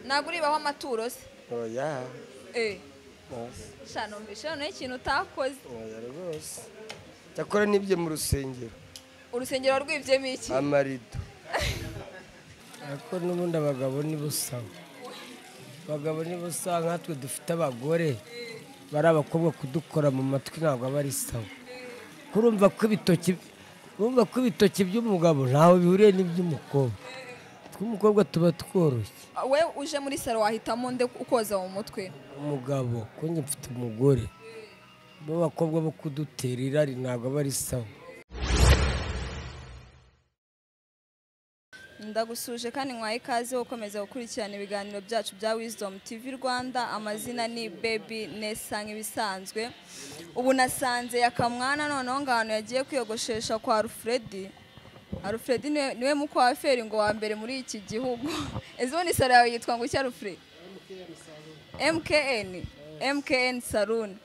Ntabwo uribaho amaturo se? Oya. Sha numvise noneho ikintu utakoze. Oya rwose. Cyakora nibye mu rusengero. Urusengero rwibyemo iki? Amarido. Ariko n'ubundi abagabo ni busa. Abagabo ni busa nkatwe dufite abagore. Bari abakobwa kudukora mu matwi ntabwo aba ari sawa. Kurumva ko ibitoki by'umugabo ntaho bihuriye n'iby'umukobwa. Tw'umukobwa tuba tworoshye. We uje muri salo wahitamo nde ukoza mu mutwe? Umugabo, ko njye mfite umugore. Bo bakobwa bo kudutera irari ntabwo aba ari sawa. Ndagusuje kandi nkwaye ikaze ukomeza gukurikirana ibiganiro byacu bya Wisdom TV Rwanda. Amazina ni Baby Nessa nk'ibisanzwe. Ubu nasanze Yakamwana noneho ngano yagiye kwiyogoshesha kwa Alfred. Alfred niwe mukwaferi ngo wa mbere muri iki gihugu. Ese ubundi salo yawe yitwa ngo iki Alfred? MKN Saloon.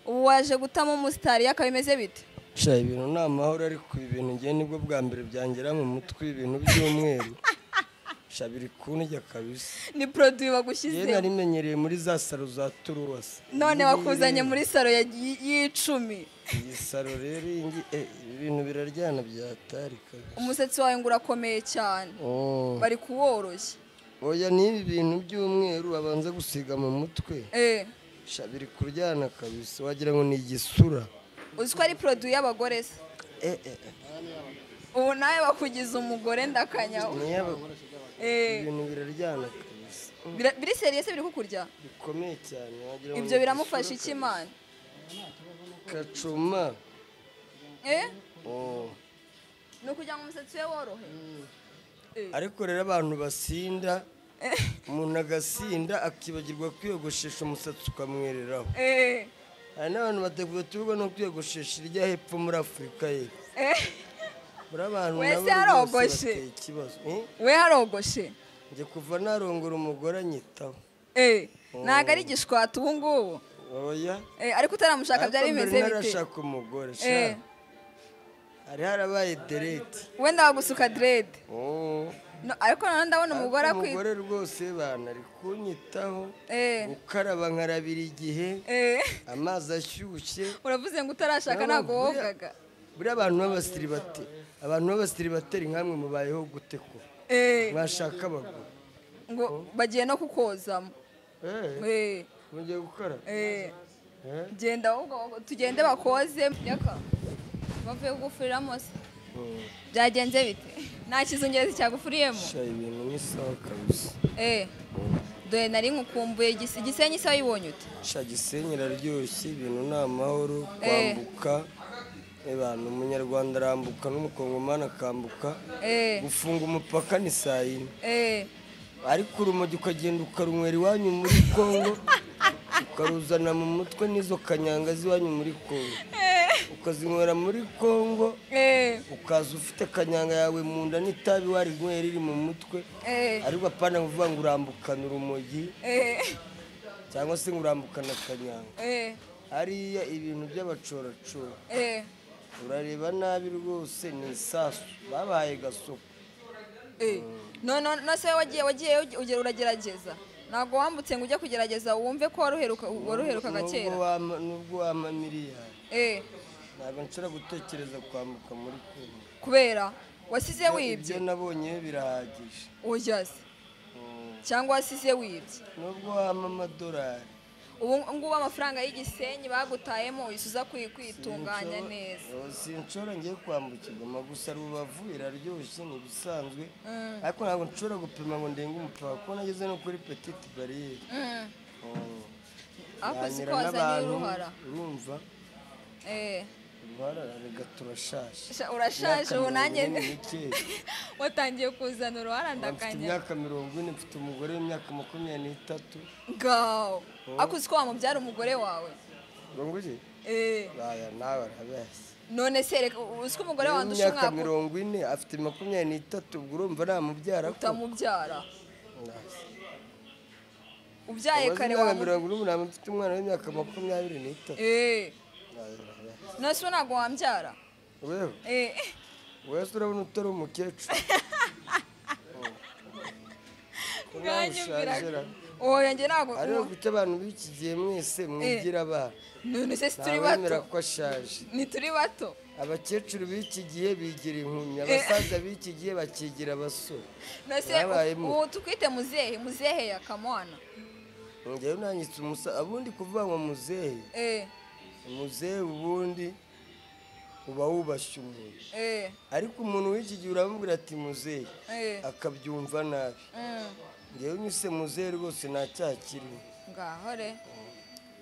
Ubu waje gutamo umusitari yakabimeze bite? Sha ibintu ni amahoro ariko ibintu ngiye nibwo bwa mbere byangera mu mutwe ibintu by'umweru. Sha biri kunjya kabisa. Ni produit bagushyize. Yeye narimenyereye muri za salo za Turuwasi. None bakuzanye muri salo ya y'icumi. Iyi salo rero ibintu biraryana byatari kabisa. Umusatsi wawe ngo urakomeye cyane. Bari kuworoshya. Oya ni ibi bintu by'umweru babanza gusiga mu mutwe. Sha biri kuryana kabisa wagira ngo ni igisura. Uzi ko ari produit y'abagore se? Ubu nawe bakugize umugore ndakanyaho. Ibintu biraryana kabisa. Biri seriye se biri kukurya? Bikomeye cyane wagira ngo. Ibyo biramufasha iki Imana? Kacuma. Ni ukugira ngo umusatsi we worohe. Ariko rero abantu basinda, umuntu agasinda akibagirwa kwiyogoshesha umusatsi ukamwereraho. Hari n'abantu batavuga no kwiyogoshesha irya hepfo muri Afurika ye. Muri abantu wese yarogoshe. We harogoshe. Njye kuva narongora umugore anyitaho. Ntago ari igishwata ubu ngubu. Oya. Ariko utaramushaka byari bimeze bite? Narashaka umugore sha. Hari harabaye dread. Wenda bagusuka dread. No, ariko none ndabona umugore akwi. Umugore rwose bana ari kunyitaho. Gukaraba nkarabira igihe. Amazi ashyushye. Uravuze ngo utarashaka ntago wogaga. Buri abantu b'abasiribateri, abantu b'abasiribateri nkamwe mubayeho gute ko? Mwashaka abagore. Ngo bagiye no kukozamo. Mugiye gukora? Genda ahubwo tugende bakoze. Yaka. Bavuye kugufuriramo se? Byagenze bite? Nta kizungerezi cyagufuriyemo? Sha ibintu ni sawa kabisa. Dore nari nkukumbuye Gisenyi se wayibonye ute? Sha Gisenyi iraryoshye ibintu ni amahoro kwambuka. Abantu umunyarwanda arambuka n'umukongomani akambuka. Gufunga umupaka ni saa yine. Ariko urumogi ukagenda ukarunywera iwanyu muri Kongo, ukaruzana mu mutwe n'izo kanyanga z'iwanyu muri Kongo. Ukazinywera muri Kongo, ukaza ufite kanyanga yawe mu nda n'itabi warinywera riri mu mutwe. Ariko apana kuvuga ngo urambukana urumogi cyangwa se ngo urambukana kanyanga. Hariya ibintu by'abacoracora. Urareba nabi rwose ni isasu babaye gasoko. No no no se wagiye uragerageza. Ntabwo wambutse ngo ujye kugerageza wumve ko waruherukaga kera. Nubwo wampa miliyari. Ntabwo nshobora gutekereza kwambuka muri Kongo. Kubera wasize wibye? Ibyo nabonye birahagije. Oya se. Cyangwa wasize wibye? Nubwo wampa amadolari. Ubu ngubu amafaranga y'Igisenyi bagutayemo uyisuza kwitunganya neza. Sinshobora ngiye kwambukirwa gusa Rubavu iraryoshye ni ibisanzwe. Ariko ntabwo nshobora gupima ngo ndenge umupaka kuko nageze no kuri petite barriere. Ariko siko wazanye uruhara. Urumva? Uruhara rega turashaje. Urashaje ubu nanjye watangiye kuzana uruhara ndakanya. Mfite imyaka 40 mfite umugore w'imyaka 23. Ngaho. Ariko siko wamubyara umugore wawe? Ngo Baya nawe arabeshya. None se reka uziko umugore wawe andusha umwaka 40 afite 23 ubwo urumva namubyara ko utamubyara. Ubyaye kare wa 48 mfite umwana w'imyaka 23. None se ntabwo wambyara? Wewe? Wewe urabona utari umukecuru. Nganyumvira. Oya njye ntabwo ariko kuki abantu b'iki gihe mwese mwigira abana? None se turi bato? Ko ashaje. Ni turi bato. Abakecuru b'iki gihe bigira inkumi, abasaza b'iki gihe bakigira abasore. None ubu tukwite muzehe, muzehe ya Kamwana. Njyewe nanyitse umusa abundi kuvuga ngo muzehe. Muzehe ubundi uba wubashye umuntu. Ariko umuntu w'iki gihe uramubwira ati muzehe akabyumva nabi. Njyewe unyise muzehe rwose nta cyaha kirimo. Ngaho re.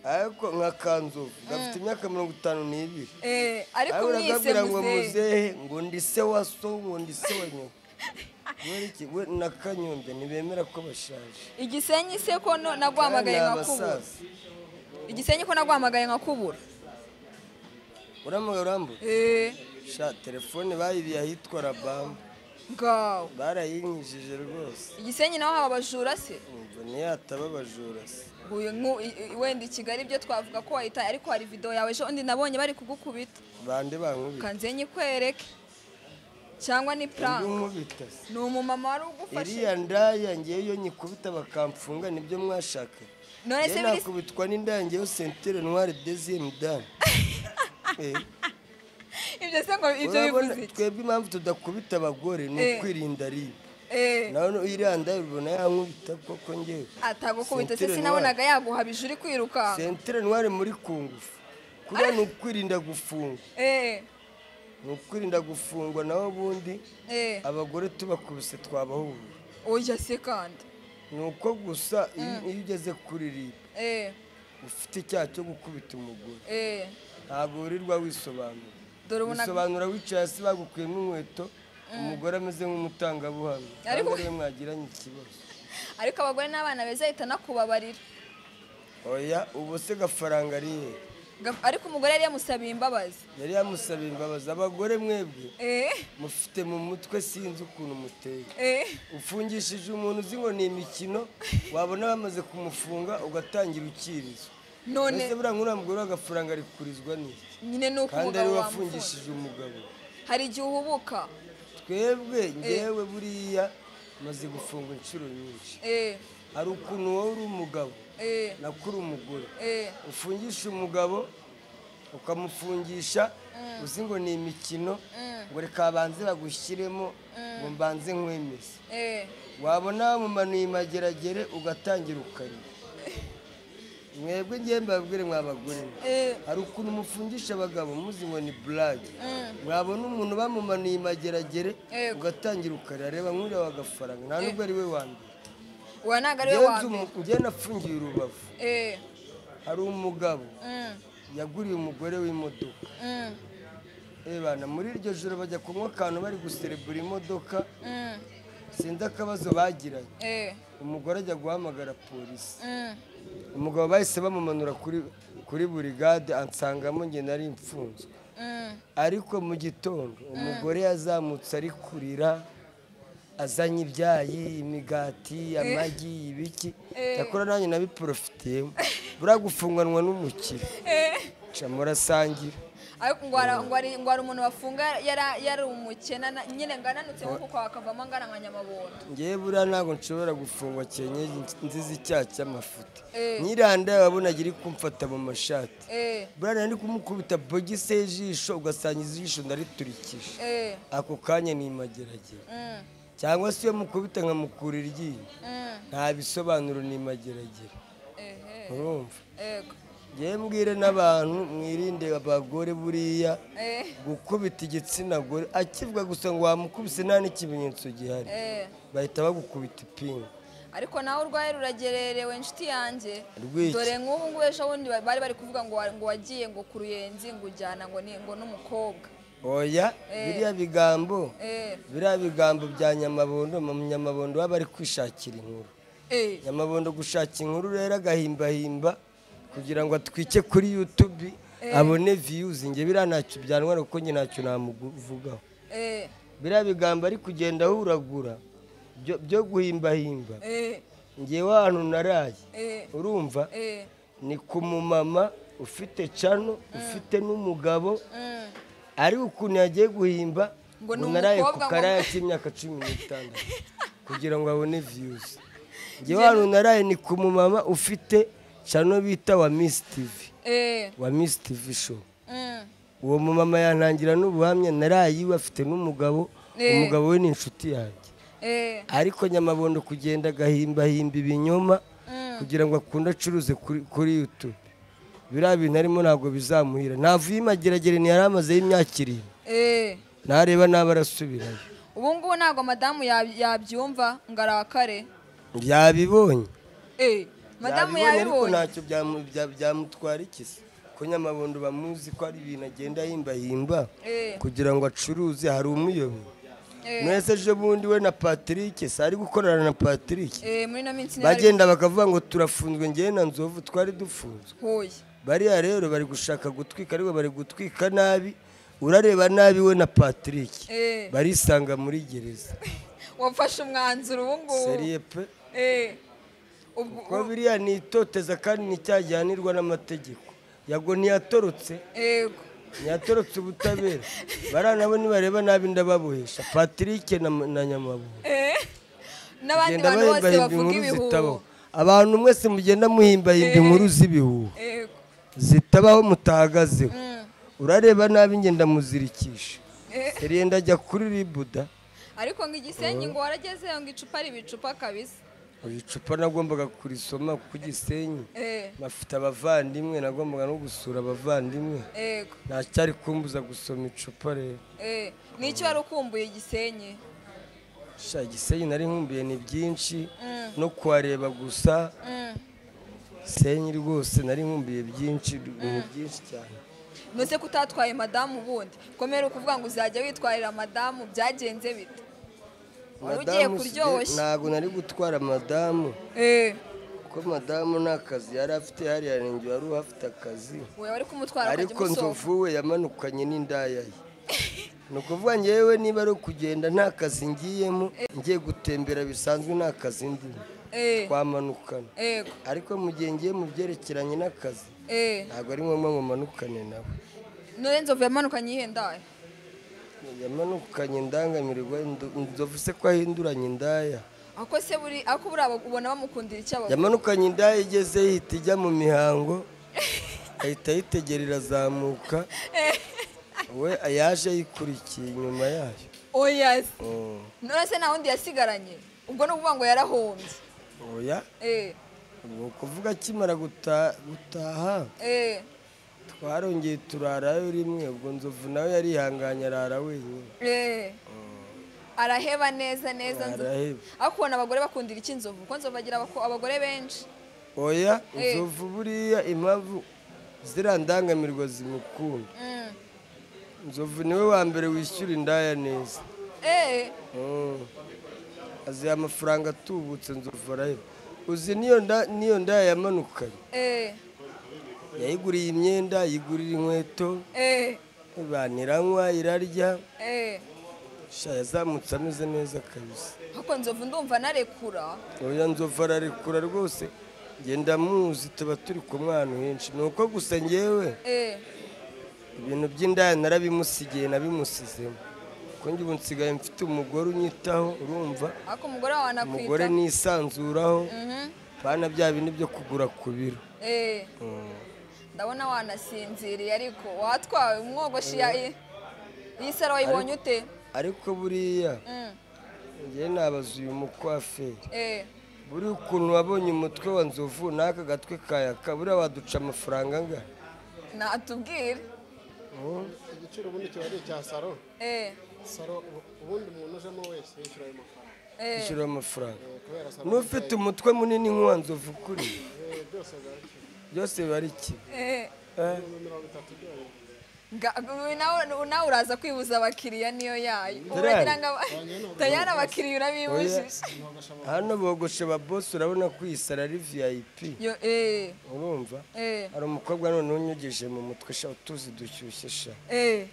Ariko nka Kanzovu gafite imyaka 52. Ariko umwise ngo muzehe ngo ndi se wa so ngo ndi se wa nyoko. We na Kanyombya ntibemera ko bashaje. Igisenyi se ko nagwamagaye nkakubura. Igisenyi ko nagwamagaye nkakubura. Uramugara urambura? Sha telefone bayibiye ahitwa Rabamba. Ngaho. Barayinyijije rwose. Igisenyi naho haba abajura se? Umva ntiyataba abajura se. Wenda i Kigali ibyo twavuga ko wayitaye ariko hari video yawe ejo undi nabonye bari kugukubita. Bande bankubita. Kanze nyikwereke. Cyangwa ni prank. Ni umumama wari ugufashe. Iriya ndaya ngewe iyo nyikubita bakamfunga nibyo mwashaka. None se nakubitwa n'indaya ngewe ceinture noire deuxième dame. Ibyo se ngo ibyo bivuze iki? Twebwe impamvu tudakubita abagore ni ukwirinda ribu. Naho iriya ndaya ubona yankubita koko ngewe. Atagukubita se sinabonaga yaguhabije uri kwiruka. Ceinture noire muri kungufu. Kuriya ni ukwirinda gufungwa. Ni ukwirinda gufungwa naho ubundi abagore tubakubise twabahura. Oya se kandi. Ni uko gusa iyo ugeze kuri ribu ufite icyaha cyo gukubita umugore. Ntabwo wirirwa wisobanura. Wisobanura wicaye hasi bagukuyemo inkweto umugore ameze nk'umutangabuhamya. Ariko ariwe mwagiranye ikibazo. Ariko abagore n'abana beza ahita nakubabarira. Oya ubu se Gafaranga ari he? Ariko umugore yari yamusabiye imbabazi. Yari yamusabiye imbabazi. Abagore mwebwe mufite mu mutwe sinzi ukuntu muteye. Ufungishije umuntu uzi ngo ni imikino wabona bamaze kumufunga ugatangira ukirizwa. None ese buriya nk'uriya mugore w'agafaranga ari kurizwa n'iki? Nyine ni uko umugabo kandi wafungishije umugabo. Hari igihe uhubuka. Twebwe ngewe buriya maze gufunga inshuro nyinshi. Hari ukuntu wowe uri umugabo nakuri umugore ufungisha umugabo ukamufungisha uzi ngo ni imikino ngo reka banze bagushyiremo ngo mbanze nkwemeze. Wabona bamumanuye imageragere ugatangira ukarira. Mwebwe ngiye mbabwire mwabagore hari ukuntu mufungisha abagabo muzi ngo ni blague. Mwabona umuntu bamumanuye imageragere ugatangira ukarira. Reba nk'uriya w'agafaranga nta nubwo ari we wa mbere. Uwa ntabwo ari we wa mbere. Njye nafungiye Urubavu. Hari umugabo yaguriye umugore w'imodoka. Ebana muri iryo joro bajya kunywa akantu bari guserebura imodoka. Sinzi akabazo bagiranye. Umugore ajya guhamagara polisi. Umugabo bahise bamumanura kuri burigade ansangamo njye nari mfunzwe. Ariko mu gitondo umugore yazamutse ari kurira azanye ibyayi, imigati, amagi, ibiki. Cyakora nanjye nabiprofitiyemo. Buriya gufunganwa n'umukire. Ca murasangira. Ariko ngo hari umuntu bafunga yari umukene nyine ngananutse nkuko akavamo angana nka Nyamabondo. Ngewe buriya ntabwo nshobora gufungwa kenye nziza icyaha cy'amafuti. Nyiranda wabonaga iri kumfata mu mashati. Buriya nari kumukubita bogise y'ijisho ugasanga ijisho ndariturikije. Ako kanya ni imageragere. Cyangwa se iyo mukubita nkamukura iryinyo. Nta bisobanuro ni imageragere. Urumva? Ngewe mbwire n'abantu mwirinde abagore buriya gukubita igitsina gore akivuga gusa ngo wamukubise nta n'ikimenyetso gihari. Bahita bagukubita ipingu. Ariko nawe urwaye ruragererewe inshuti yanjye. Dore nk'ubu ngubu ejo bundi bari bari kuvuga ngo wagiye ngo ku Ruyenzi ngo ujyana ngo ngo n'umukobwa. Oya biriya bigambo biriya bigambo bya Nyamabondo, Nyamabondo baba bari kwishakira inkuru. Nyamabondo gushaka inkuru rero agahimbahimba kugira ngo atwike kuri YouTube abone views. Nge biriya ntacyo byantwara kuko njye ntacyo namuvugaho. Biriya bigambo ari kugenda ahuragura byo guhimbahimba. Ngewe ahantu naraye urumva ni ku mumama ufite cano ufite n'umugabo ari ukuntu yagiye guhimba ngo naraye ku karaya k'imyaka 16 kugira ngo abone views. Njyewe hano naraye ni ku mumama ufite channel bita wa Miss TV. Wa Miss TV show. Uwo mumama yantangira n'ubuhamya naraye iwe afite n'umugabo, umugabo we ni inshuti yanjye. Ariko Nyamabondo kugenda agahimbahimba ibinyoma kugira ngo akunde acuruze kuri YouTube. Biriya bintu arimo ntabwo bizamuhira. Ntavuye imageragere ntiyari amazeyo imyaka 7. Nareba nabi arasubirayo. Ubu ngubu ntabwo madamu yabyumva ngo arakare. Yabibonye. Madamu yabibonye. Ariko ntacyo byamutwara iki se? Ko Nyamabondo bamuzi ko ari ibintu agenda ahimbahimba kugira ngo acuruze, hari umuyobozi. Mwese ejo bundi we na Patrick sari gukorana na Patrick. Muri no minsi bagenda bakavuga ngo turafunzwe, ngewe na Nzovu twari dufunzwe. Bariya rero bari gushaka gutwika, ariko bari gutwika nabi. Urareba nabi we na Patrick barisanga muri gereza. Wafashe umwanzuro ubu ngubu. Seriye pe. Kuko biriya ni itoteza kandi ni icyagihanirwa n'amategeko. Yago ntiyatorotse. Ntiyatorotse ubutabera. Bariya nabo nibareba nabi ndababohesha. Patrick na Nyamabondo. N'abandi bantu bose bavuga ibihuha. Abantu mwese mugenda muhimbahimba inkuru z'ibihuha. Zitabaho mutahagazeho. Urareba nabi ngenda muzirikisha. Seriye ndajya kuri ribuda. Ariko ngo Igisenyi ngo waragezeyo ngo icupa ari ibicupa kabisa. Icupa nagombaga kurisoma ku Gisenyi. Mafite abavandimwe, nagombaga no gusura abavandimwe. Ntacyari kumbuza gusoma icupa rero. N'icyo wari ukumbuye Igisenyi? Sha Gisenyi nari nkumbuye ni byinshi, no kuhareba gusa. Gisenyi rwose nari nkumbuye byinshi, ibintu byinshi cyane. Nose kutatwaye madamu ubundi komera ukuvuga ngo uzajya witwarira madamu, byagenze bite? Ugiye kuryoshya. Ntabwo nari gutwara madamu. Ko madamu nta kazi yari afite hariya, ninjye wari uhafite akazi. Wewe wari kumutwara ukajya umusohoka. Ariko Nzovu we yamanukanye n'indaya ye. Ni ukuvuga ngewe niba ari ukugenda nta kazi ngiyemo, ngiye gutembera bisanzwe nta kazi ndimo. Twamanukana. Ariko mu gihe ngiye mu byerekeranye n'akazi, ntabwo ari ngombwa ngo manukane nawe. None Nzovu yamanukanye iyihe ndaya? Yamanukanye indangamirwa. Nzovu se ko ahinduranye indaya? Ako se buri ako buri ubona bamukundira icyo abakora. Yamanukanye indaya igeze ihita ijya mu mihango, ahita yitegera irazamuka. We yaje yikurikiye inyuma yayo. Oya se. None se nta wundi yasigaranye? Ubwo ni ukuvuga ngo yarahombye. Oya. Ubwo kuvuga akimara gutaha. Twarongeye turarayo rimwe, ubwo Nzovu nawe yarihanganye arara wenyine. Araheba neza neza. Ariko ubona abagore bakundira iki Nzovu? Kuko Nzovu agira abagore benshi. Oya, Nzovu buriya impamvu ziriya ndangamirwa zimukunda. Nzovu niwe wa mbere wishyura indaya neza. Aziha amafaranga atubutse Nzovu araheba. Uzi niyo ndaya yamanukanye. Yayiguriye imyenda, yigurira inkweto, baniranywa, irarya. Sha yazamutse ameze neza kabisa. Ariko Nzovu ndumva narekura. Oya Nzovu ararekura rwose. Ngenda muzi tuba turi kumwe ahantu henshi. Nuko gusa ngewe ibintu by'indaya narabimusigiye, nabimusizemo. Kuko njye ubu nsigaye mfite umugore unyitaho, urumva? Ariko umugore wawe anakwitaho. Umugore nisanzuraho. Bana bya bindi byo kugura ku biro. Ndabona wanasinziriye ariko watwawe umwogoshi ya iyi saro wayibonye ute? Ariko buriya ngewe nabaza uyu mukwaferi. Buri ukuntu wabonye umutwe wa Nzovu n'aka gatwe kayaka, buriya waduca amafaranga angahe? Natubwire. Igiciro ubundi kiba ari icya saro. Saro ubundi umuntu ujemo wese yishyura ayo mafaranga. Yishyura amafaranga. N'ufite umutwe munini nk'uwa Nzovu kuri. Byose biba ari kimwe. Nawe uraza kwibuza abakiriya niyo yayo. Uragira ngo tayari abakiriya urabibujije. Hano bogoshe ba boss, urabona ko iyi saro ari VIP. Urumva? Hari umukobwa none unyogeje mu mutwe sha utuzi dushyushye sha.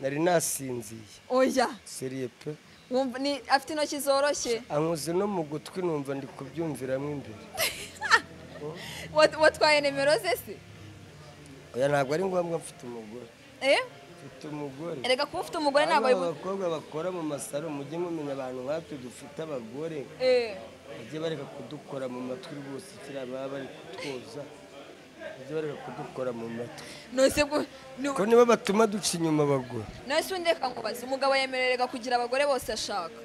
Nari nasinziye. Oya. Seriye pe. Wumva ni afite intoki zoroshye. Ankoze no mu gutwi numva ndi kubyumviramo imbere. Watwaye nimero ze se? Oya ntabwo ari ngombwa, mfite umugore. Mfite umugore. Erega kuba ufite umugore ntabwo abakobwa bakora mu masaro mujye mumenya abantu nkatwe dufite abagore. Bajye bareka kudukora mu matwi rwose, kiriya baba bari kutwoza, bajye bareka kudukora mu matwi. Ko nibo batuma duca inyuma abagore. Nose undi reka nkubaze, umugabo yemererwa kugira abagore bose ashaka?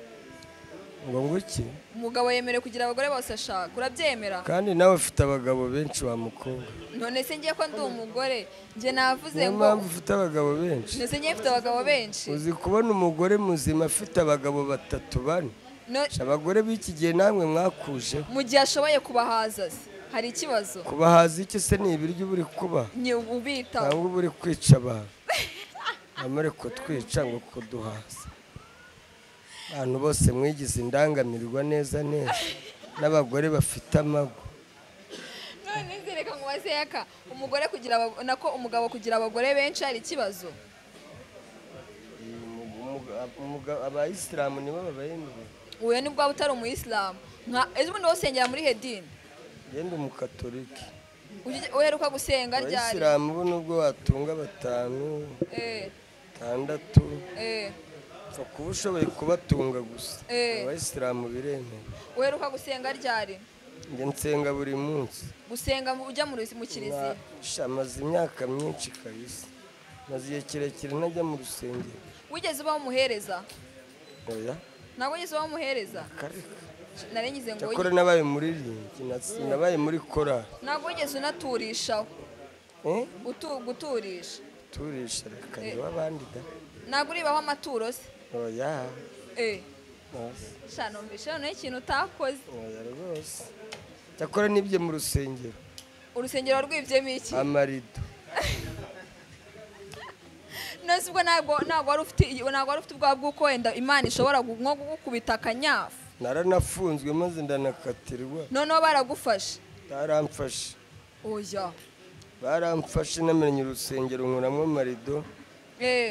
Ngo nguki? Umugabo yemerewe kugira abagore bose ashaka, urabyemera? Kandi nawe ufite abagabo benshi wa mukobwa. None se ngiye ko ndi umugore, nge navuze ngo mpamvu ufite abagabo benshi. None se ngiye mfite abagabo benshi? Uzi kubona umugore muzima afite abagabo 3 4? Abagore b'iki gihe namwe mwakuje. Mu gihe ashoboye kubahaza se hari ikibazo? Kubahaza iki se? Ni ibiryo uri kuba? Ni ubitaho. Ntabwo uri kwica abantu. Amare kutwica ngo kuduhaza. Abantu bose mwigize indangamirwa neza neza n'abagore bafite amago. None nzereka ngo baseka umugore kugira nako umugabo kugira abagore benshi hari ikibazo? Abayisilamu nibo babayemewe. Uyu nibwo waba utari umuyisilamu. Nka ejo bundi wosengera muri Hedini? Ngende umukatolike. Uheruka gusenga ryari? Abayisilamu bo nubwo watunga 5 6 kuba ushoboye kubatunga gusa. Abayisilamu biremewe. Uheruka gusenga ryari? Njye nsenga buri munsi. Gusenga ujya mu kiliziya? Maze imyaka myinshi kabisa. Maze igihe kirekire ntajya mu rusengero. Wigeze uba umuhereza? Oya. Ntabwo wigeze uba umuhereza? Narengize ngo cyakora nabaye muririmbyi, nabaye muri korali. Ntabwo wigeze unaturishaho? Guturisha. Turisha reka niba abandi da. Ntabwo uribaho amaturo se? Oya. Sha numvise noneho ikintu utakoze. Oya rwose. Cyakora nibye mu rusengero. Urusengero rwibyemo iki? Amarido. None ubwo ntabwo wari ufite ubwoba bw'uko wenda Imana ishobora nko kugukubita akanyafu? Naranafunzwe maze ndanakatirwa. Noneho baragufashe? Baramfashe. Oya. Baramfashe namenye urusengero nkuramo amarido.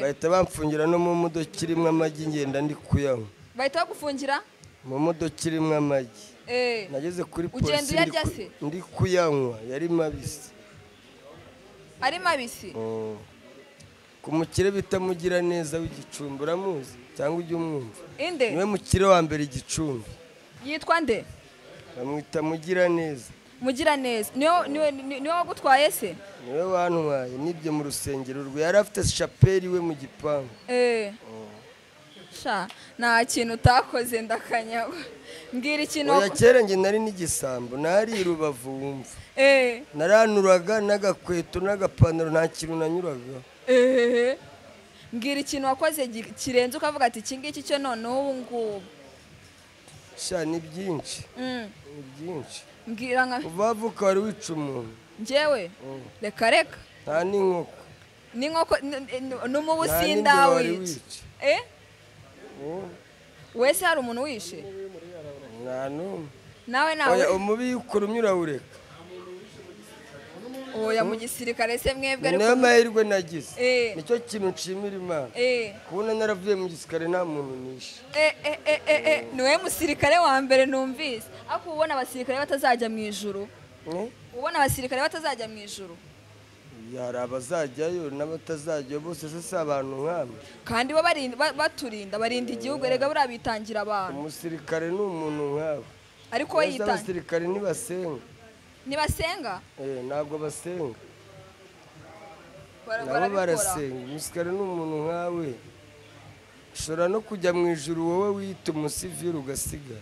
Bahita bamfungira no mu modoka irimo amagi ngenda ndi kuyanywa. Bahita bagufungira? Mu modoka irimo amagi. Nageze kuri polisi ndi kuyanywa, yari mabisi. Ari mabisi? Ku mukire bita Mugiraneza w'Igicumbi, uramuzi cyangwa ujya umwumva? Inde? Niwe mukire wa mbere Igicumbi. Yitwa nde? Bamwita Mugiraneza. Mugiraneza niwe wagutwaye se? Niwe wantwaye nibyo mu rusengero rwe, yari afite shapeli we mu gipangu. Sha nta kintu utakoze ndakanyagwa. Mbwira ikintu. Oya kera nge nari n'igisambo, nari Rubavu wumva. Naranuraga n'agakweto n'agapantaro, nta kintu nanyuraga. Mbwira ikintu wakoze kirenze ukavuga ati iki ngiki cyo noneho ubu ngubu. Sha ni byinshi. Ni byinshi. Mbwira nka uvavuka wari wica umuntu. Njyewe? Reka reka. Nta n'inkoko. N'inkoko n'umubu sindawica. Wese hari umuntu wishe? Nta n'umwe. Nawe nawe. Oya umubi ukurumye urawureka. Oya mu gisirikare se mwebwe ariko. Niyo mahirwe nagize. Nicyo kintu nshimira Imana. Kubona naravuye mu gisirikare nta muntu nishe. Niwe musirikare wa mbere numvise. Ariko ubona abasirikare batazajya mu ijuru. Ubona abasirikare batazajya mu ijuru. Hari abazajyayo n'abatazajyayo bose se si abantu nk'amwe. Kandi bo baturinda, barinda igihugu, erega buriya bitangira abantu. Umusirikare ni umuntu nkawe. Ariko we yitangira. Abasirikare ntibasenga. Ntibasenga? Ntabwo basenga. Nabo barasenga. Umusirikare ni umuntu nkawe. Ushobora no kujya mu ijuru wowe wiyita umusivili ugasigara.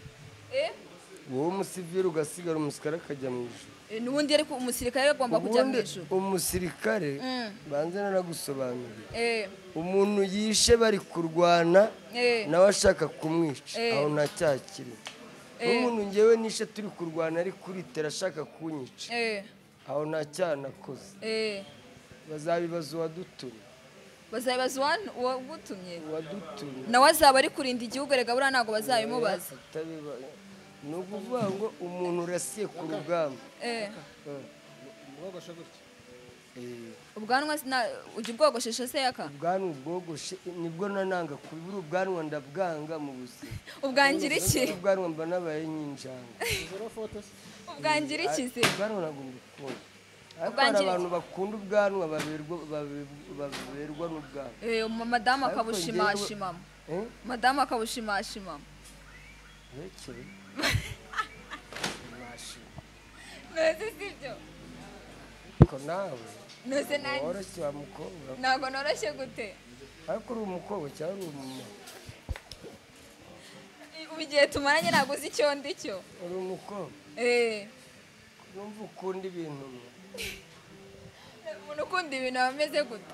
Wowe umusivili ugasigara, umusirikare akajya mu ijuru. Nubundi ariko umusirikare agomba kujya mu ijuru. Umusirikare banze naragusobanurira. Umuntu yishe bari kurwana nawe ashaka kumwica, aho nta cyaha kirimo. Umuntu ngewe nishe turi kurwana ari kuritera ashaka kunyica, aho nta cyaha nakoze. Bazabibaza uwadutumye. Bazabibaza uwagutumye? Uwadutumye. Nawe azaba ari kurinda igihugu, erega buriya ntabwo bazabimubaza. Ni ukuvuga ngo umuntu urasiye ku rugamba. Ubwanwa ujya ubwogoshesha se yaka? Ubwanwa ubwogoshe nibwo nananga kubura ubwanwa ndabwanga mu buzima. Ubwangira iki? Ubwanwa mba nabaye nk'injangwe. Ubwangira iki se? Ubwanwa ntabwo mbukunda. Ariko hari abantu bakunda ubwanwa baberwa n'ubwanwa. Madamu akabushimashimamo. Madamu akabushimashimamo. Nose sibyo? Ko nawe nose nanjye woroshye wa mukobwa. Ntabwo noroshye gute? Ariko uri umukobwa cyangwa uri umumama? Ubu igihe tumaranye ntabwo uzi icyo ndi cyo. Uri umukobwa? Numva ukunda ibintu. Umuntu ukunda ibintu aba ameze gute?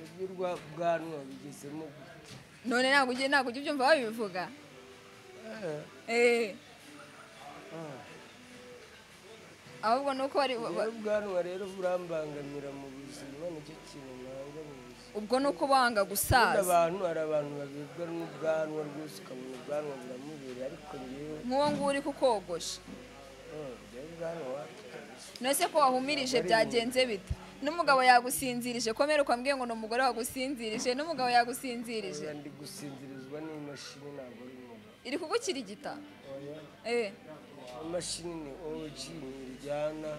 Iby'urwa bwanwa bigezemo gute? None ntabwo ujya ubyumva babivuga? Ahubwo nuko wari ubwanwa rero burambangamira mu buzima, nicyo kintu nanga mu buzima. Ubwo nuko banga gusaza. Abantu hari abantu babibwa n'ubwanwa rwose, ukabona ubwanwa buramubereye, ariko ngewe nk'uwo nguwo uri kukogosha. Ngewe ubwanwa wapi kabisa. None ko wahumirije byagenze bite? N'umugabo yagusinzirije, komera ukambwiye ngo ni umugore wagusinzirije, n'umugabo yagusinzirije. Ndi gusinzirizwa n'imashini, ntabwo ari umugabo. Iri kugukirigita? Oya. Imashini ni OG ntiryana.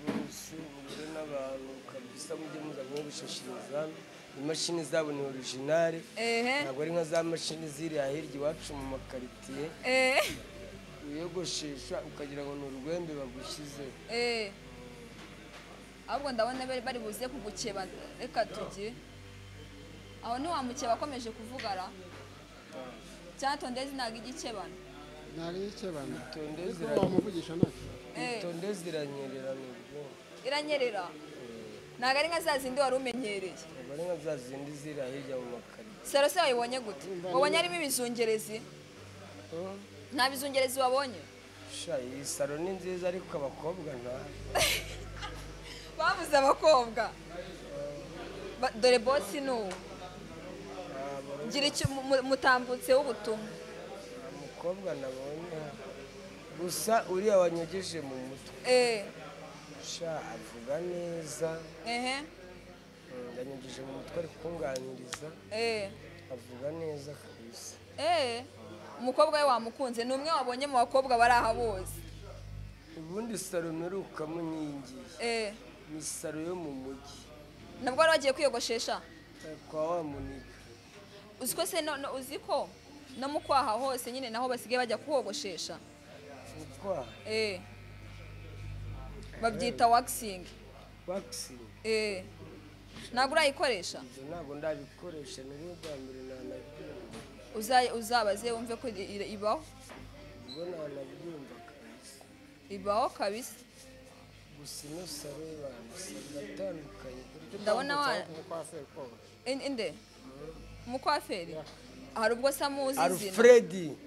Rwose mugure n'abantu kabisa, mujye muza mwogosheshereza. Imashini zabo ni originale. Ntabwo ari nka za mashini ziriya hirya iwacu mu makaritiye. Wiyogoshesha ukagira ngo ni urwembe bagushyize. Ahubwo ndabona bari buze kugukeba, reka tujye. Aho ntiwamukeba akomeje kuvugara. Cyangwa tondezi ntabwo igikebana. Ntabwo igikebana. Tondezi iranyerera nubwo. Iranyerera? Ntabwo ari nka za zindi wari umenyereye. Ntabwo ari nka za zindi ziriya hirya mu makarito. Saro se wayibonye gute? Wabonye harimo ibizungerezi? Nta bizungerezi wabonye? Sha, iyi saro ni nziza ariko abakobwa nta. Babuze abakobwa. Dore bosi ni uwo. Gira icyo mutambutse w'ubutumwa. Umukobwa nabonye gusa uriya wanyogeje mu mutwe. Sha, avuga neza. Yanyogeje mu mutwe ari kunganiriza. Avuga neza kabisa. Umukobwa we wamukunze, ni umwe wabonye mu bakobwa bari aha bose. Ubundi saro mperukamo nyingiye. Ni saro yo mu mujyi. Nabwo wari wagiye kwiyogoshesha? Kwa wa Monika. Uziko se uzi ko no mu kwaha hose nyine naho basigaye bajya kuhogoshesha. Mu kwaha? Babyita waxing. Waxing? Ntabwo urayikoresha? Ntabwo ndabikoresha, ni bwo bwa mbere nanabyumva. Uzabaze wumve ko ibaho. Ubwo nanabyumva kabisa. Ibaho kabisa. Gusa ino saro y'abantu iratandukanye. Ndabona wa inde? Umukwaferi? Hari ubwo se amuzi izina? Alfredi.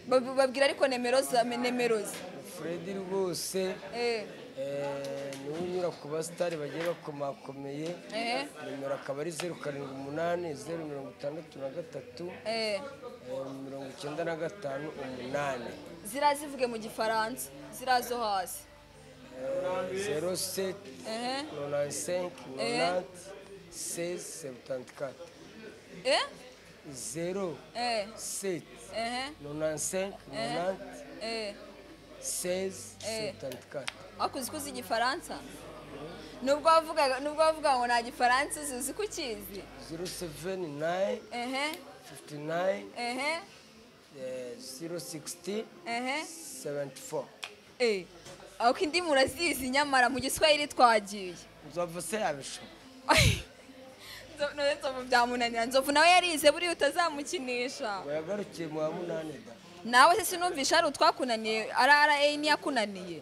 Babwira ariko nemero za nemero ze. Alfredi rwose. Niwe unyura ku basitari bagiye bakomakomeye. Nimero akaba ari 078 063 95 8. Zirazivuge mu gifaransa, zirazo hasi. 07 95 90 16 74. 0 7 95 90 16 74. Ariko uzi ko uzi igifaransa? Nubwo wavuga ngo nta gifaransa uzi, uzi ko ukizi? 079 59 060 74. Ariko indi murazizi nyamara mu giswahili twagiye. Nzovu se yabishobora? None Nzovu byamunanira. Nzovu nawe yarize buriya utazamukinisha. Ngo yagarukiye mu wa 8 da. Nawe se sinumvisha hari utwakunaniye, RRA ntiyakunaniye.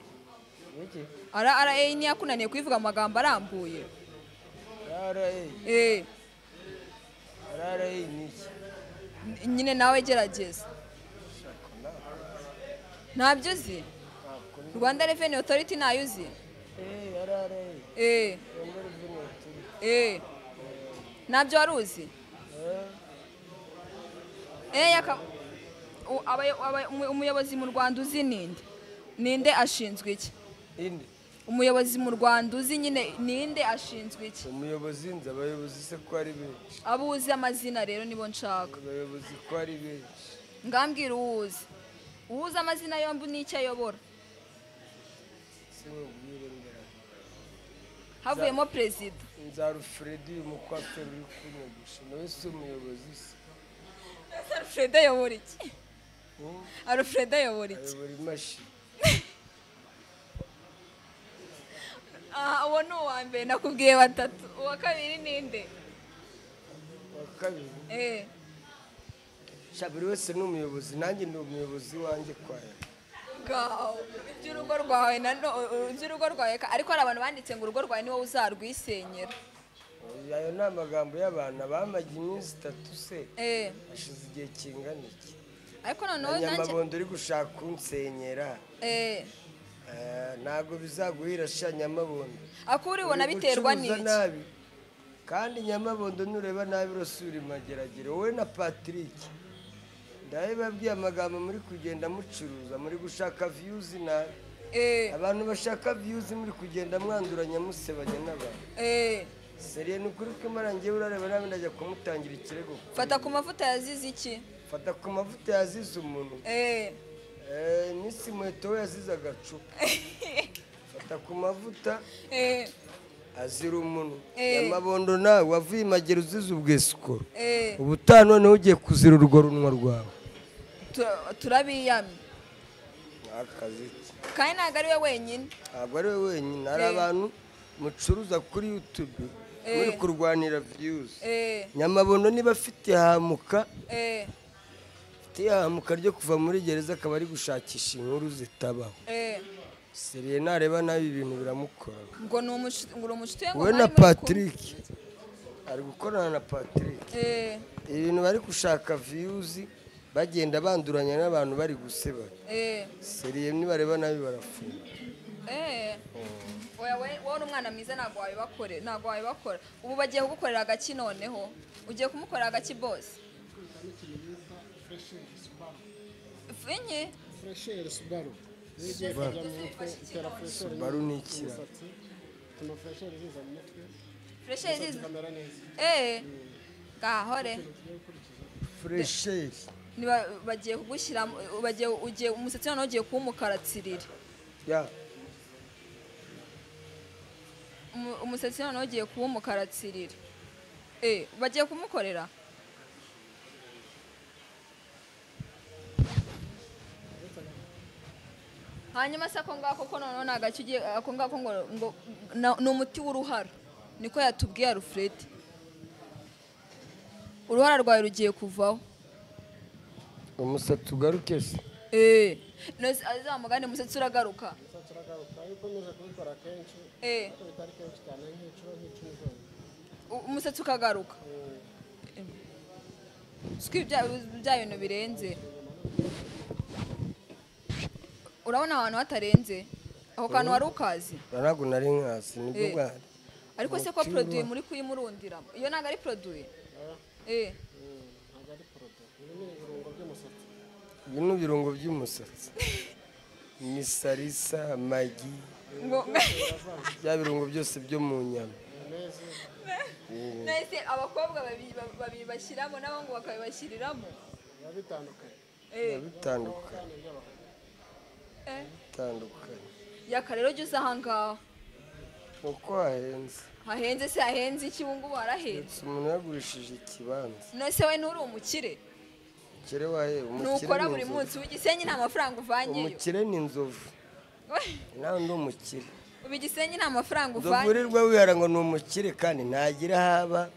RRA ntiyakunaniye kuyivuga amagambo arambuye. RRA? RRA ni iki? Nyine nawe gerageza. Ntabyo uzi? Rwanda Revenue Authority nayo uzi? RRA. Rwanda Revenue Authority. Ntabyo wari uzi? Umuyobozi mu Rwanda uzi ninde? Ninde ashinzwe iki? Inde? Umuyobozi mu Rwanda uzi nyine ninde ashinzwe iki? Umuyobozi nzi abayobozi se ko ari benshi. Abo uzi amazina rero nibo nshaka. Abayobozi ko ari benshi. Ngambwira uwuzi. Uwuzi amazina yombi n'icyo ayobora. Sinkubwire mbere. Havuyemo perezida. Nza Alfredi umukwaferi uri kunyogosha nawe si umuyobozi se. Alfred ayobora iki? Alfred ayobora iki? Ayobora imashini. Uwo ni uwa mbere nakubwiye batatu. Uwa kabiri ninde? Uwa kabiri buri wese ni umuyobozi, nanjye ni umuyobozi wanjye kwayo. Iby'urugo rwawe iby'urugo rwawe, ariko hari abantu banditse ngo urugo rwawe ni wowe uzarwisenyera. Ayo ni amagambo y'abantu bamaze iminsi 3 se hashize igihe kingana iki. Ariko noneho nanjye Nyamabondo uri gushaka kunsenyera. Ntabwo bizaguhira sha Nyamabondo. Ako uribona biterwa n'iki? Kandi Nyamabondo nureba nabi urasubira imageragere wowe na Patrick. Ndabibabwiye amagambo muri kugenda mucuruza, muri gushaka views nabi. Abantu bashaka views muri kugenda mwanduranya musebanya n'abantu. Seriye ni ukuri ko Imana ngewe urareba nabi ndajya kumutangira ikirego. Fata ku mavuta yazize iki? Fata ku mavuta yazize umuntu. Nisi muheto we yazize agacupa. Fata ku mavuta azira umuntu. Nyamabondo nawe wavuye imagero uzize ubwesikoro. Ubutaha noneho ugiye kuzira urwo runwa rwawe. Turabiyamye. Akazi. Kandi ntabwo ari we wenyine. Ntabwo ari we wenyine, hari abantu mucuruza kuri YouTube muri kurwanira views. Nyamabondo niba afite hamuka hamuka ryo kuva muri gereza akaba ari gushakisha inkuru zitabaho. Seriye nareba nabi ibintu biramukora. Ngo ni umushuti we na Patrick. Ari gukorana na Patrick. Ibintu bari gushaka views bagenda banduranya n'abantu bari guseba. Seriye nibareba nabi barafunga. Oya we wowe umwana mwiza ntabwo wabibakore, ntabwo wabibakora. Ubu bagiye kugukorera agaki noneho. Ugiye kumukorera agaki boss? Finye? Fresher Subaru. Subaru ni iki? Fresher ziza. Gahore. Fresher. Niba bagiye kugushyira bagiye ugiye umusatsi noneho ugiye kuwumukaratsirira. Ya. Umusatsi noneho ugiye kuwumukaratsirira. Bagiye kumukorera. Hanyuma se ako ngako ko noneho nagace ugiye ako ngako ngo ni umuti w'uruhara niko yatubwiye Alfred. Uruhara rwawe rugiye kuvaho. Umusatsi ugaruke se? Nose azamugane umusatsi uragaruka. Umusatsi uragaruka iyo ukomeje kubikora kenshi. Ariko bitari kenshi cyane nk'inshuro nk'icumi zonyine. Umusatsi ukagaruka. Siko bya bintu birenze. Urabona abantu batarenze aho kantu wari ukazi? Ntabwo nari nkazi nibwo bwari. Ariko se ko produit muri kuyimurundiramo iyo ntabwo ari produit? Ntabwo ari produit. Ibi ni ibirungo by'umusatsi. Ibi ni ibirungo by'umusatsi. Ni salisa, magi, bya birungo byose byo mu nyama. Nese abakobwa babibashyiramo n'abahungu bakabibashyiriramo. Biba bitandukanye. Bitandukanye. Bitandukanye. Yaka rero jya uza ahangaha. Uko hahenze. Hahenze se hahenze iki ubu ngubu harahenze. Umuntu yagurishije ikibanza. Nese we nturi umukire? Umukire wahe? Umukire nukora buri munsi w'igisenyi nta mafaranga uvanyeyo. Umukire ni inzovu. Nawe ndi umukire. Ubu igisenyi nta mafaranga uvanye. Inzovu urirwa wihara ngo ni umukire kandi ntagira haba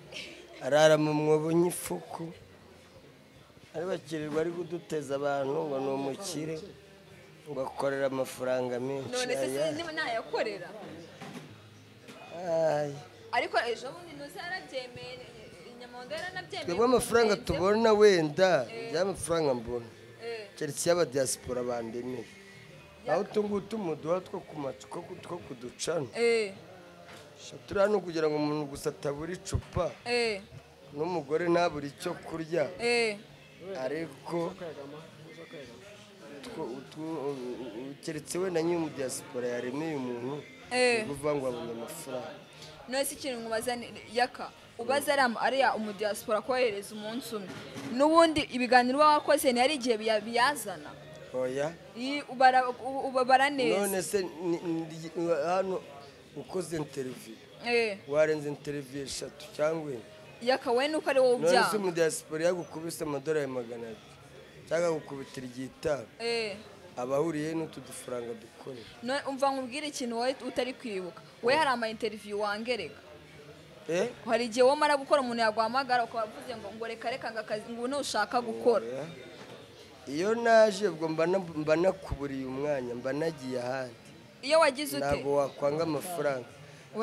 arara mu mwobo nk'ifuku. Ari bakirirwa ari kuduteza abantu ngo ni umukire. Bakorera amafaranga menshi. None se niba nayakorera? Ariko ejo bundi ntuzi yarabyemeye, Nyamabondo yaranabyemeye. Twebwe amafaranga tubona wenda, by'amafaranga mbona. Keretse y'aba diaspora bandemeye. Aho tungutu muduha two ku macuko two kuducana. Turi hano kugira ngo umuntu gusa atabura icupa. N'umugore ntabura icyo kurya. Ariko keretse wenda nyine mu diaspora yaremeye umuntu uvuga ngo abonye amafaranga. None se ikintu nkubaza yaka ubaza ariya umu diaspora kohereza umunsi umwe n'ubundi ibiganiro uba wakoze ni hari igihe biyazana. Oya. Ubara neza. None se hano ukoze interview. Warenze interview 3 cyangwa 4. Yaka we nuko ari wowe ubyanga. None se mu diaspora yagukubise amadolari 200. Cyangwa gukubitira igitabo. Abahuriye n'utu dufaranga dukorera. Umva nkubwire ikintu wowe utari kwibuka. We hari ama interview wangereka. Hari igihe wowe mara gukora umuntu yaguhamagara ukaba uvuze ngo reka reka ngo ngo ntushaka gukora. Iyo naje ubwo mba nakuburiye umwanya, mba nagiye ahandi. Iyo wagize ute? Ntabwo wakwanga amafaranga.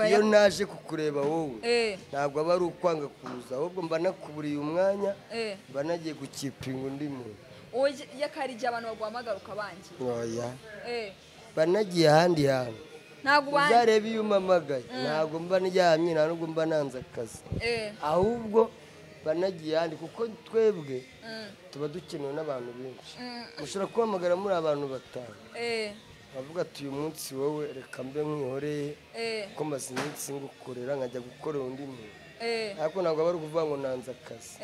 Iyo naje kukureba wowe ntabwo aba ari ukwanga kuza, ahubwo mba nakuburiye umwanya, mba nagiye gukipinga undi muntu. Oya, igihe abantu baguhamagara ukabangira. Oya. Mba nagiye ahandi hantu. Uzareba iyo umpamagaye ntabwo mba ndyamye, nta nubwo mba nanze akazi, ahubwo mba nagiye ahandi kuko twebwe tuba dukenewe n'abantu benshi. Mushobora kuhamagara muri abantu batanu, bavuga ati uyu munsi wowe reka mbe nkwihoreye kuko maze iminsi ngukorera nkajya gukorera undi muntu. Ariko ntabwo aba ari ukuvuga ngo nanze akazi.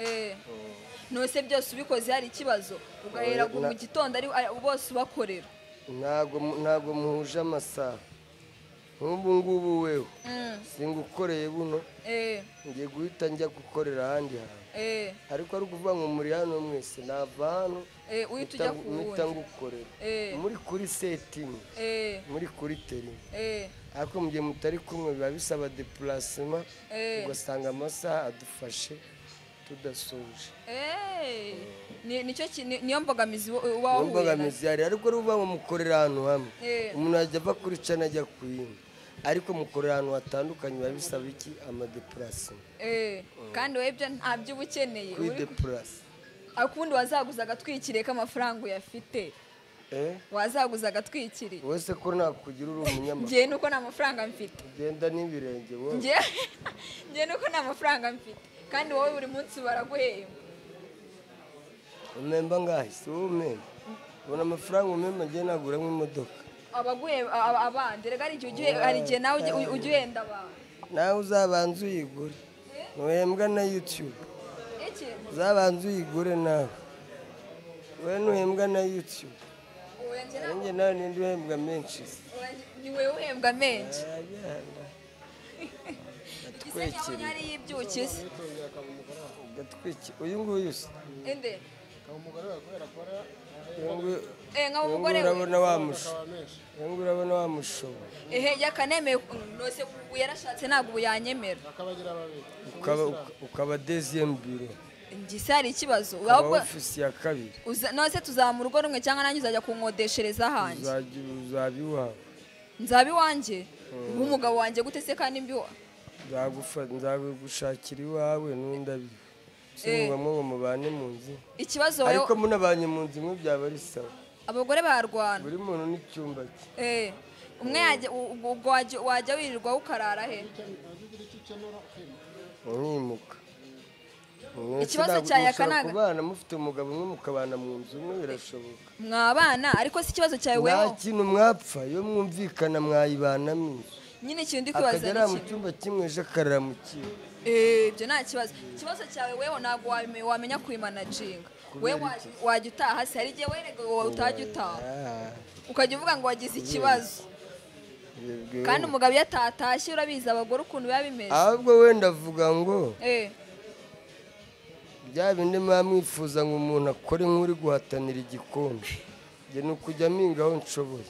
Nose byose ubikoze hari ikibazo, ugahera mu gitondo ari bose ubakorera. Ntabwo muhuje amasaha. Nk'ubu ngubu wewe singukoreye buno, ngiye guhita njya gukorera ahandi hantu. Ariko ari ukuvuga ngo muri hano mwese nava hano uhita ngukorera. Muri kuri setting, muri kuri teri. Ariko mu gihe mutari kumwe biba bisaba déplacement, ugasanga amasaha adufashe tudasoje. Nicyo niyo mbogamizi uba wahuye. Mbogamizi yari, ariko uruvuga ngo mukorera ahantu hamwe, umuntu ajya ava kuri cana ajya ku yindi, ariko mukorera ahantu hatandukanye biba bisaba iki? Amadeplacement. Kandi wowe ibyo ntabyo uba ukeneye. Kwideplace. Ariko ubundi wazaguza agatwikiriye k'amafaranga uyafite. Wazaguza agatwikiriye. Wowe se ko nakugira uri umunyamakuru? Njye nuko nta mafaranga mfite. Ugenda n'ibirenge wowe. Njye nuko nta mafaranga mfite. Kandi wowe buri munsi baraguhemba. Umemba ngahe? Si wowe umemba. Ubona amafaranga umemba ngiye naguramo imodoka. Abaguhemba abandi rega hari igihe nawe ujya uhenda abantu. Nawe uzabanza uyigure. Ntuhembwa na YouTube. Iki? Uzabanza uyigure nawe. Wowe ntuhembwa na YouTube. Njye nawe ninde uhembwa menshi? Ni wowe uhembwa menshi. Uyu nguyu se? Inde? Urabona wamushoboye. Ehe, yakanemeye nose yarashatse ntabwo ubu yanyemera. Ukaba deuxième bureau. Ngise hari ikibazo. Ahubwo office ya kabiri. Nose tuzamura urugo rumwe cyangwa nanjye uzajya kunkodeshereza hanjye. Uzaba iwawe. Nzaba iwanjye? Umugabo wanjye gute se kandi mbiwa? Nzagushakira iwawe n'undi. Sinumva ngo mubane mu nzu. Ikibazo ariko munabanye mu nzu imwe byaba ari sawa. Abagore barwana. Buri muntu n'icyumba cye. Umwe yajya ubwo wajya wirirwa ukarara he? Nkimuka. Ikibazo cya yakanaga. Kubana mufite umugabo umwe mukabana mu nzu imwe birashoboka. Mwabana ariko si ikibazo cyawe weho. Nta kintu mwapfa iyo mwumvikana mwayibanamo inzu. Nyine ikintu ndi kwibaza ni akagera mu cyumba kimwe ejo akarara mu kindi. Ibyo nta kibazo. Ikibazo cyawe weho ntabwo wamenya kwimanaginga. We wajya utaha se hari igihe werega wowe utajya utaha. Ukajya uvuga ngo wagize ikibazo. Kandi umugabo iyo atatashye urabizi abagore ukuntu biba bimeze. Ahubwo wenda avuga ngo bya bindi muba mwifuza ngo umuntu akore nk'uri guhatanira igikombe. Njye ni ukujya mpinga aho nshoboye.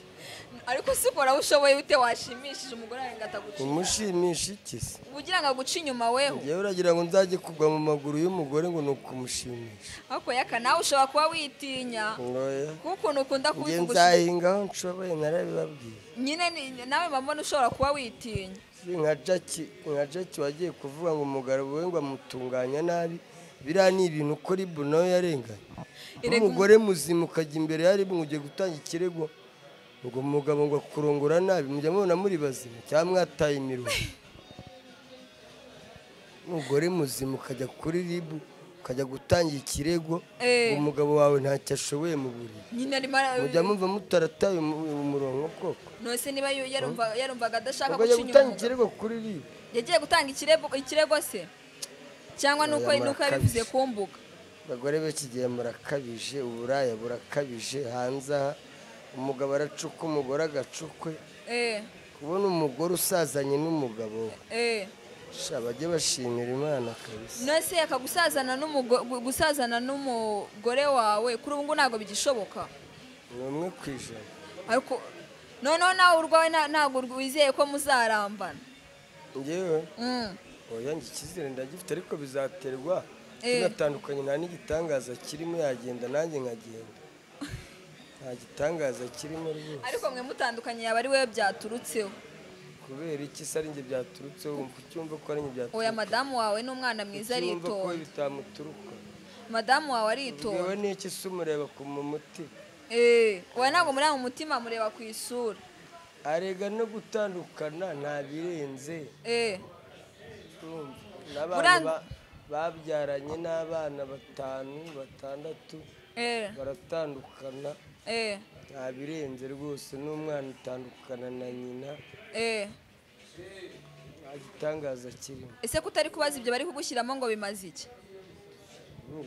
Ariko si ukora aho ushoboye ute washimishije umugore wawe ngo ataguca inyuma? Umushimisha iki se? Ugira ngo aguce inyuma weho. Njyewe uragira ngo nzajye kugwa mu maguru y'umugore ngo ni ukumushimisha. Ariko yaka nawe ushobora kuba witinya. Kuko ukuntu ukunda kubivuga. Njye nzahinga aho nshoboye narabibabwiye. Nyine nawe mbona ushobora kuba witinya. Nka Jackie wagiye kuvuga ngo umugabo we ngo amutunganya nabi. Biriya ni ibintu uko Ribu nawe yarenganye. Umugore muzima ukajya imbere ya Ribu ngo ugiye gutanga ikirego ngo umugabo ngo akurongora nabi, mujya mubona muri bazima cyangwa mwataye imirongo. Umugore muzima ukajya kuri Ribu ukajya gutanga ikirego ngo umugabo wawe ntacyo ashoboye mu buriri. Mujya mumva mutarataye umurongo koko. Nose niba yarumvaga adashaka guca inyuma. Gutanga ikirego kuri Ribu. Yagiye gutanga ikirego se? Cyangwa nuko yabivuze ku mbuga. Abagore b'iki gihe murakabije, uburaya burakabije hanze aha. Umugabo aracuka umugore agacukwe. Kubona umugore usazanye n'umugabo we. Bajye bashimira Imana kabisa. Nose yakagusazana n'umugore wawe kuri ubu ntabwo bigishoboka. Ni 1%. Ariko noneho nawe urwawe ntabwo wizeye ko muzarambana. Njyewe oya, njye icyizere ndagifite, ariko bizaterwa tunatandukanye, nta n'igitangaza kirimo, yagenda nanjye nkagenda, nta gitangaza kirimo rwose. Ariko mwe mutandukanye yaba ari wowe byaturutseho. Kubera iki se ari njye byaturutseho? Kucyumva ko ari njye byaturutseho. Oya, madamu wawe ni umwana mwiza, Kucyumva ko aritonda. bitamuturuka. Madamu wawe aritonda. Ubwo n'iki se umureba ku mu mutima? Oya, ntabwo mureba mu mutima, mureba ku isura. Arega no gutandukana nta birenze. N'abana babyaranye n'abana 5 6 baratandukana. Nta birenze rwose, n'umwana utandukana na nyina. Nta gitangaza kirimo. Ese ko utari kubaza ibyo bari kugushyiramo ngo bimaze iki?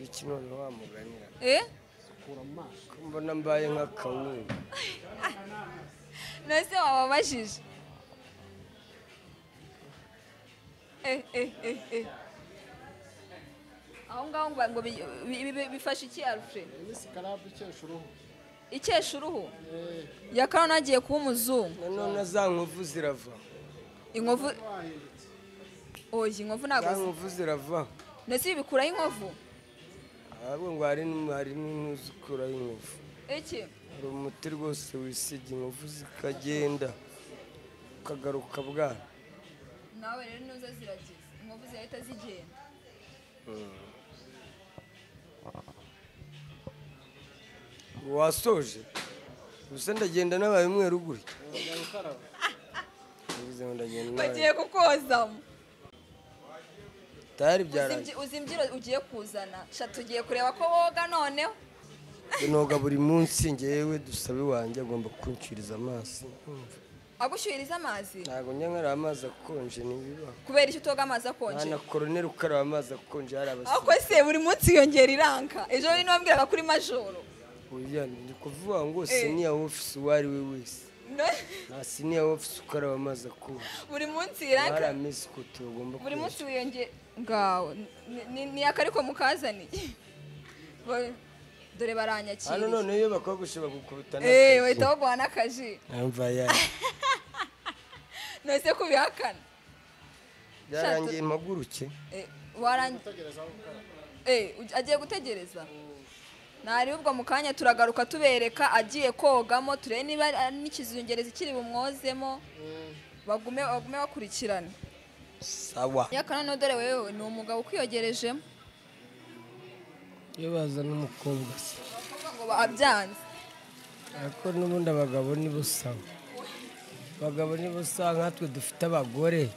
Iki none wamuganira. Mbona mbaye nk'akawunga. Nese wababajije. Aho ngaho ngo bifashe iki Alfred? Ni scrub ikesha uruhu. Ikesha uruhu? Yakano nagiye kuba umuzungu. None za nkovu zirava. Inkovu? Oya, inkovu ntabwo za nkovu zirava. Nese bikuraho inkovu? Ahubwo ngo hari n'uzikuraho inkovu. Iki? Hari umuti rwose wisiga inkovu zikagenda ukagaruka bwana. Nawe rero nuza ziragize, inkovu zirahita zigenda. Wasoje? Gusa ndagenda nabaye umweru gutya. Bagiye kukozamo. Tayari byarangiye. Uzi imbyiro ugiye kuzana. Sha tugiye kureba ko woga noneho. Noga buri munsi ngewe dusabe wanjye agomba kunciriza amazi. Agushyuhiriza amazi? Ntabwo njya nkaraba amazi akonje, ntibiba. Kubera icyo utoga amazi akonje? Nta na koroneri ukaraba amazi akonje hari abasore. Ariko se buri munsi yongera iranka. Ejo ni wambwiraga kuri majoro. Oya, ni kuvuga ngo senior office uwo ari we wese. Nta senior office ukaraba amazi akonje. Buri munsi iranka. Hari amezi kutu ugomba. Buri munsi wiyongera ngaho. Ni akariko mukazaniye. Dore baranyakiriye. Hano none iyo bakogoshe bagukubita n'akaji. Bahita baguha n'akaji. Amva ya. None se kubihakana? Byarangiye mpaguruke. Agiye gutegereza. Nari ubwo mu kanya turagaruka tubereka agiye kogamo, turebe niba n'ikizungereza kiri bumwozemo. Bagume bakurikirana. Sawa. Yakana no dore wewe ni umugabo ukwiyogerejemo. Iyo bazana umukobwa se ngo abyanze. Ariko n'ubundi abagabo ni bo sawa. Abagabo ni bo sawa, nkatwe dufite abagore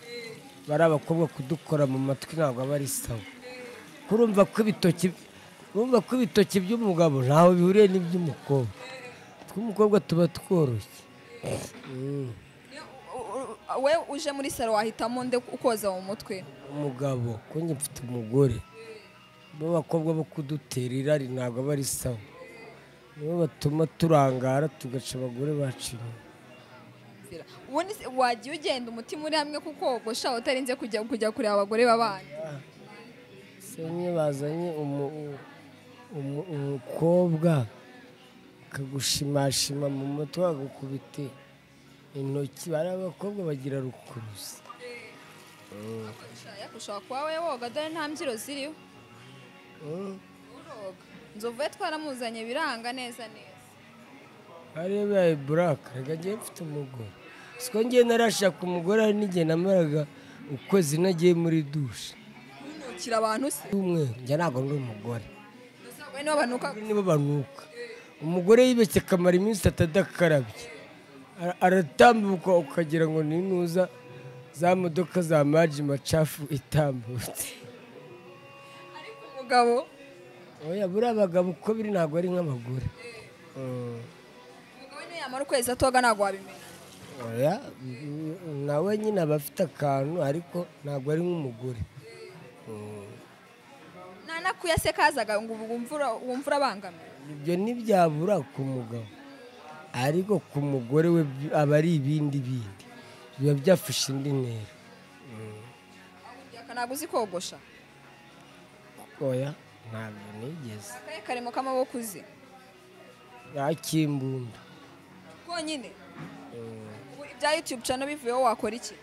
bari abakobwa kudukora mu matwi ntabwo aba ari sawa. Kurumva ko ibitoki, urumva ko ibitoki by'umugabo ntaho bihuriye n'iby'umukobwa. Tw'umukobwa tuba tworoshye. We uje muri salo wahitamo nde ukoza mu mutwe? Umugabo, ko njye mfite umugore. Bo bakobwa bo kudutera irari ntabwo aba ari sawa. Nibo batuma turangara tugaca abagore bacu inyuma. Ubundi wagiye ugenda umutima uri hamwe kukogosha utarinze kujya kureba abagore babana. Senye bazanye umukobwa akagushimashima mu mutwe agukubite intoki, bari abakobwa bagira rukuruzi. Ushobora kuba wowe woga dore nta mbyiro ziriho. Uroga. Nzovu twaramuzanye biranga neza neza. Ari baye black, rega ngiye mfite umugore. Siko ngiye narashaka umugore ari n'igihe namaraga ukwezi nagiye muri douche. Unukira abantu se? Umwe, njye ntabwo ndi umugore. Nibo banuka. Nibo banuka. Umugore yibeshye kamara iminsi 3 adakarabye. Aratambuka ukagira ngo ni nuza za modoka za maji machafu itambutse. Ariko umugabo oya, buri abagabo uko biri ntabwo ari nk'abagore. Umugabo niyo yamara ukwezi atoga ntabwo wabimenya. Oya, nawe nyine aba afite akantu ariko ntabwo ari nk'umugore. Nta nakuyase kazaga ngo wumva urabangamiwe. Ibyo ntibyabura ku mugabo, ariko ku mugore we aba ari ibindi bindi biba byafashe indi ntera. Ntabwo uzi kogosha? Oya, ntabwo nigeze. Akahe karimo k'amaboko uzi? Nakimbunda. Konyine. Ibya YouTube channel bivuyeho wakora iki?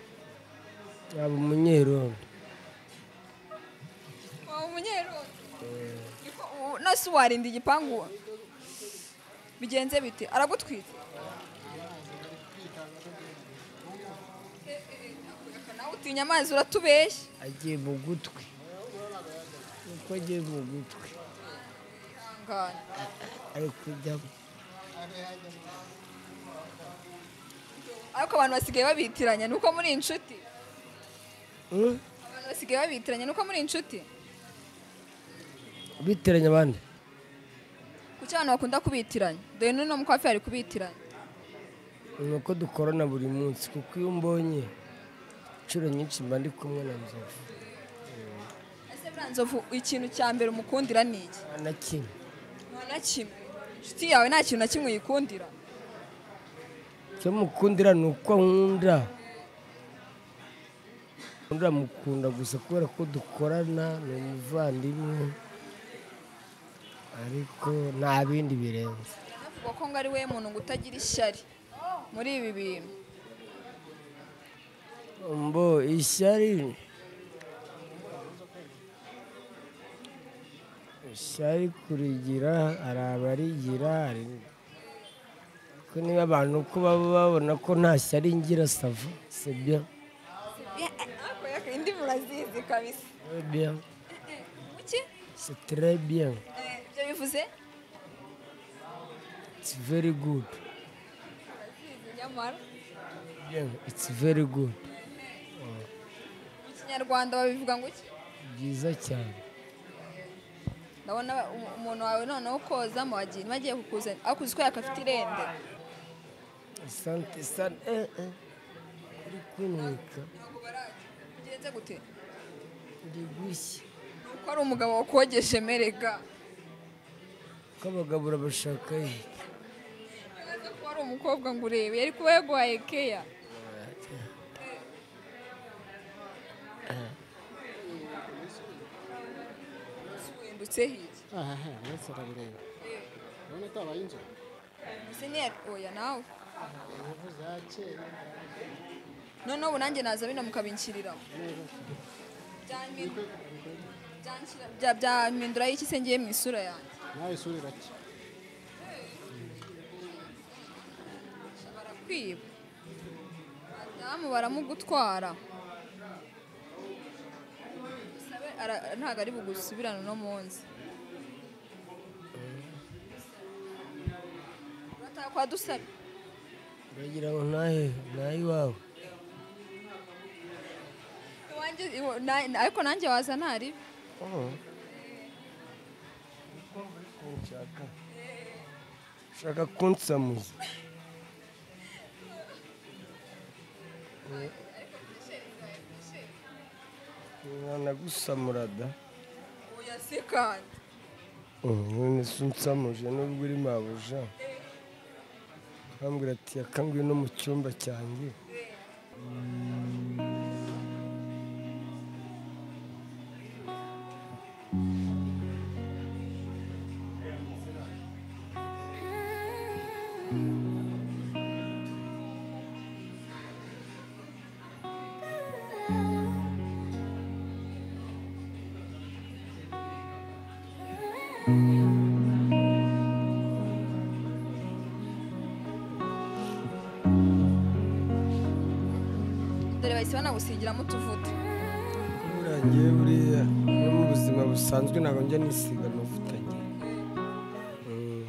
Yaba umunyerondo. Wa umunyerondo. Nose warinda igipangu. Bigenze bite? Aragutwite. Nawe utinya amazi uratubeshya. Agiye mu gutwi. Uko agiye mu gutwi. Ari kujya. Ariko abantu basigaye babitiranya nuko muri inshuti. Abantu basigaye babitiranya nuko muri inshuti. Bitiranya abandi. Kuki abantu bakunda kubitiranya? Dore n'uno mukwafi ari kubitiranya. Nuko dukorana buri munsi kuko iyo umbonye inshuro nyinshi mba ndi kumwe na Nzovu. Ese buriya Nzovu ikintu cya mbere umukundira ni iki? Na kimwe. Na kimwe. Inshuti yawe nta kintu na kimwe uyikundira? Icyo mukundira ni uko nkunda. Ndamukunda gusa kubera ko dukorana, ni umuvandimwe, ariko nta bindi birenze. Navuga ko ngo ari we muntu ngo utagira ishyari muri ibi bintu. Mbo ishyari ishyari kurigira hari abarigira, ariko niba abantu ko baba babona ko nta shyari ngira sava c'est bien. Indi murazizi kabisa. Très bien. Kuki? C'est très bien. Ibyo bivuze? It's very good. Urazizi nyamara. Bien, it's very good. Mu Kinyarwanda babivuga ngo iki? Byiza cyane. Ndabona umuntu wawe noneho kozamo agiye bagiye kukuzana akuzi ko yakafite irende. Sante sante uri kunuka. Bigenze gute? Ndi gushya. Nuko ari umugabo wakogeshe merega. Ko abagabo urabashaka iki? Yaza ko ari umukobwa ngo urebe yari kuba yaguhaye keya. Windutse hiki? Aha, ndetse arabireba. Urabona atabaye inzobe? Senior oya nawe. Noneho ubu nanjye naza bino mukabinshyiriraho. Byampindura iki se ngiye mu isura yanjye? Nawe isura iracya. Barakwiba. Abadamu baramugutwara. Ntabwo ari bugusubirane uno munsi. Urataha kwa Dusabe? Uragira ngo ntahe ntahe iwawe. Ariko nanjye waza ntari. Ushaka kunsamuza. Nagusamura da. Oya se kandi. None se unsamuje nubwo uri mabuja. Akambwira ati yakangwiye no mu cyumba cyanjye. Dore bahise banagusigiramo utuvuta. Burangiye buriya no mu buzima busanzwe ntabwo njya nisiga amavuta njye.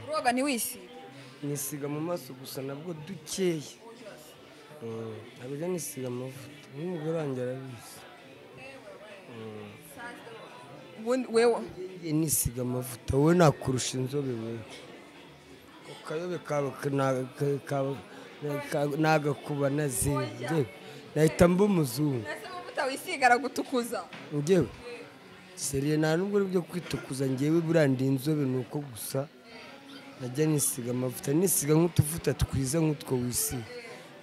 Uroga ntiwisiga? Nisiga mu maso gusa nabwo dukeya. Ntabwo njya nisiga amavuta. N'umugore wanjye arabizi. Wewe nisiga amavuta wowe nakurusha inzobe wewe. Ku kayobe kawe nagakuba nazinze. Nahita mba umuzungu. Nase amavuta wisiga aragutukuza. Njyewe seriye nta nubwo byo kwitukuza njyewe buriya ndi inzobe ni uko gusa najya nisiga amavuta nisiga nk'utuvuta twiza nk'utwo wisiga.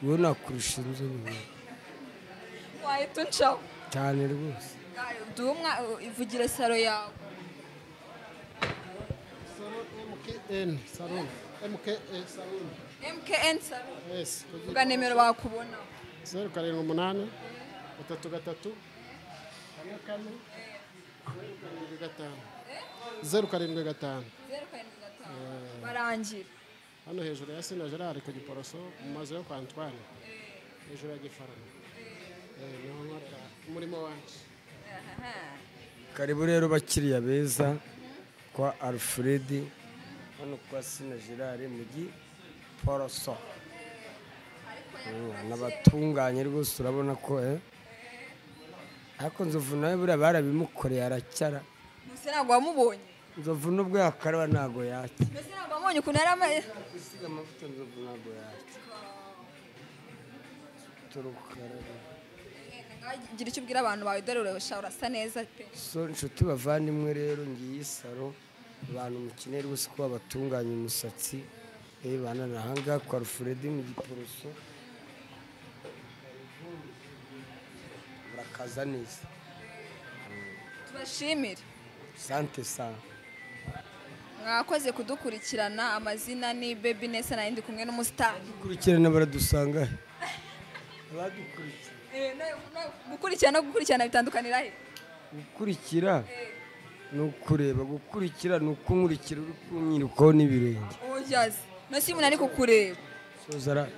Wowe nakurusha inzobe wewe. Wahita uncaho. Cyane rwose. Dumwa ivugire salo yawe. Salo MKN, salo MKN Salon. MKN Salon. Yes. Vuga nimero bakubona. 078 33 4 4 075 075 075. Barangira. Hano hejuru ya Sina Gerard ku Giporoso mu mazu yo kwa Antoine. Hejuru ya Gifarama. Niho nkorera umurimo wanjye. Karibu rero bakiriya beza kwa Alfred hano kwa Sina Gerard mu Giporoso. N'abatunganye rwose urabona ko ariko Nzovu nawe buriya barabimukoreye aracyara. Mbese ntabwo wamubonye? Nzovu nubwo yakaraba ntabwo yacya. Mbese ntabwo wamubonye ukuntu yari amaye? Gusiga amavuta Nzovu ntabwo yacya. Turukaraba. Gira icyo ubwira abantu bawe dore urasa neza pe. So inshuti bavandimwe rero ngiyi salo abantu mukeneye rwose ko babatunganya umusatsi bana nahanga kwa Alfred mu Giporoso. Murakaza neza. Tubashimire. Sante sana. Mwakoze kudukurikirana, amazina ni Baby Nessa na ndi kumwe n'umustar. Dukurikirana baradusanga. Abadukurikira. Gukurikirana no gukurikirana bitandukanira he? Gukurikira ni ukureba, gukurikira ni ukunkurikira uri kunyirukaho n'ibirenge. Oyazi. No si umuntu ari kukureba. Soza.